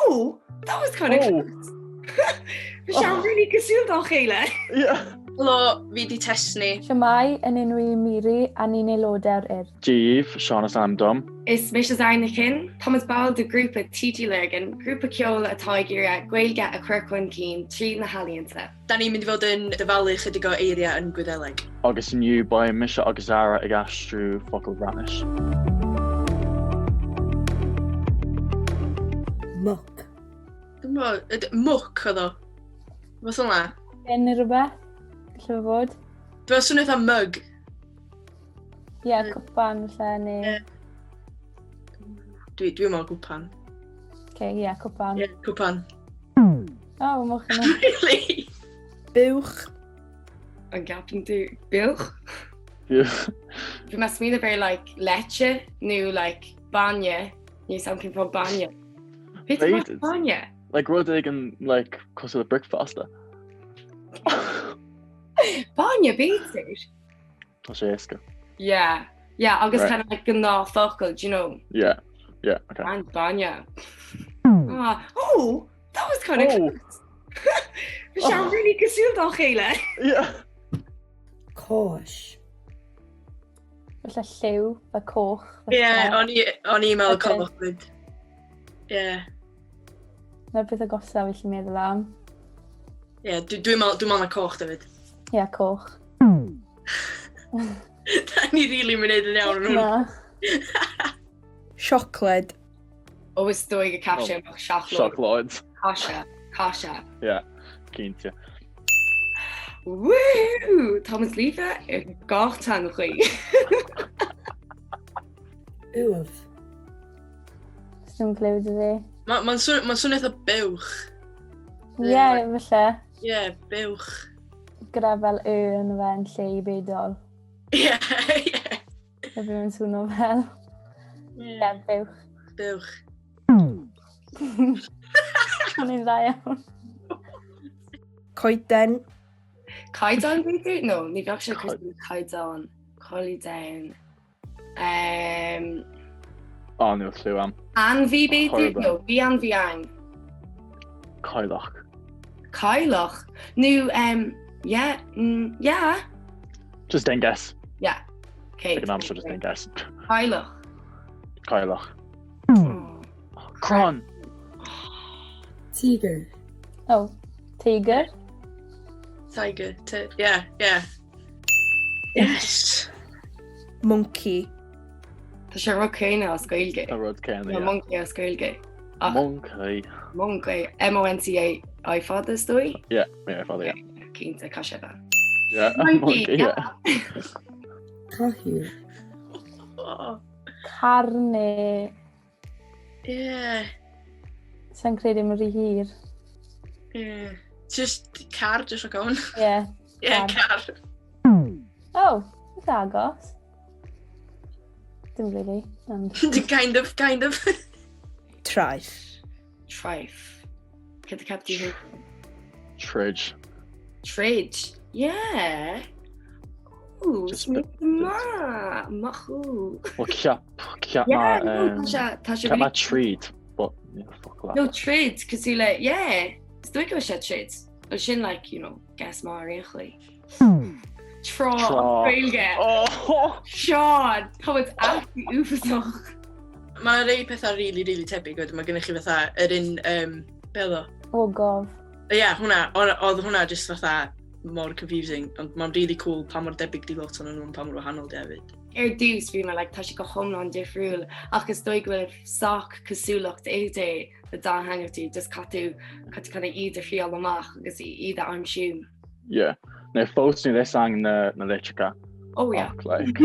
Oh, that was kind of oh. close. Bhí sé oh. really cosúil dá chéile. Yeah. Helo, fi di Tesni. Shwmae, yn enw i Miri a ni'n aelodau o'r Urdd. Dia daoibh, Seán is ainm dom. Is mise Zara Nic Fhinn. Táimid ball de ghrúpa TG Lurgan, grúpa ceoil atá ag iarraidh Gaeilge a chur chun cinn trí na healaíonta. Da ni'n mynd i fod yn dyfalu chydig o eiriau yn Gwyddeleg. Agus inniu beidh mise agus Zara ag aistriú focal Bhreatnais. Muc. Dwi'n gwybod, mwc oedd o. Rhywbeth fel 'na. Gen neu rhywbeth? Gallai fe fod? Dwi'n meddwl swnio fatha mug. Ie, yeah, cwpan falle, neu... Yeah. Dwi, dwi'n meddwl gwpan. Oce, okay, ie, yeah, cwpan. Ie, yeah, cwpan. Oh, moch yna. Really? Buwch. An gceapann tú buwch? Buwch. Bhí mé ag smaoineamh ar like leite nó like bainne, níl 's a'm cén fáth bainne. B'fhéidir bainne? Like rud éigin like cosúil le bricfeasta. Bainne b'fhéidir. Tá sé éasca. Yeah, yeah, agus kind of like gnáthfhocal, do you know? Yeah, yeah, okay. And bainne. Ah, oh, that was kind of oh. close. Bhí sé oh. really cosúil dá chéile. Yeah. Cáis. Falle lliw, y coch. Yeah, o'n i'n meddwl coch fyd. Yeah. Na'r peth agosaf i chi meddwl am. Ie, yeah, dwi'n dwi meddwl dwi na coch, David. Ie, yeah, coch. Da ni rili mynd neud yn iawn yn hwn. Na. Siocled. Ó is dóigh go ceap sé amach seacláid. Seacláid. Cáise. Cáise. Yeah, cinnte. Woo! Táimid líofa i gach teanga chaoi. Uaimh. Sdim cliw 'da fi. Mae'n ma swnio, ma swnio eitha buwch. Ie, yeah, falle. Ie, yeah, buwch. Gyda fel y yn fe yn lle i beidol. Ie, ie. Na be mae'n swnio fel. Ie, yeah, buwch. Buwch. O'n i'n dda iawn. Coeden. Caighdeán b'fhéidir? No, ní bheadh sé cosúil le caighdeán. Caighdeán. Um, oh, níl clue a'm. Ainmhí b'fhéidir? No, bhí ainmhí ann. Cailleach. Cailleach? Nó, um, yeah, mm, yeah. Just déan guess. Yeah. Okay. Ag an am seo just déan guess. Cailleach. Cailleach. Oh. Crann! Tíogar. Oh, tíogar. Tiger, yeah, yeah. Yes! Monkey. Tá sé rud céanna as Gaeilge. Tá rud céanna, yeah. Monkey as Gaeilge. Monkey. Monkey. M-O-N-C-A-I fada is dóigh? Yeah, yeah, fada, yeah. Cinnte, caithfidh sé bheith. Yeah, monkey, yeah. Cathaoir. Car neu Ie. Sa'n credu mae'n rhy hir. Ie. Just car, just o gawn. Ie. Ie, car. Oh, it's agos. Dim really. Ond... kind of, kind of. Traeth. Traeth. Cyd y cap di hyn? Tridge. Tridge? Yeah. Ooh, ma, machu. Well, ceap, ceap yeah, ma, um, tá sé ceap ma tríd, but, yeah, fuck that. No, tríd, cosúil le, yeah, is dóigh go bhfuil sé tríd. Well, sin, like, you know, guess má ar aon chaoi. Trá Gaeilge. Oh! Sean, tá muid absolutely uafásach. Mae rei pethau really, really tebyg wedyn. Mae gennych chi fatha yr un, um, be oedd o? Ogof. Ie, yeah, hwnna, oedd hwnna just fatha mor confusing, ond mae'n really cool pa mor debyg di lot o'n nhw'n pa mor wahanol di hefyd. Ar dtús bhí mé like tá sé go hiomlán difriúil ach is dóigh go bhfuil sách cosúlacht idir na dátheangachtaí just caithfidh tú caithfidh tú kind of iad a thriail amach agus iad a aimsiú. Yeah. Now fós níl fhios a'm na, na litreacha. Oh yeah. Ach, like.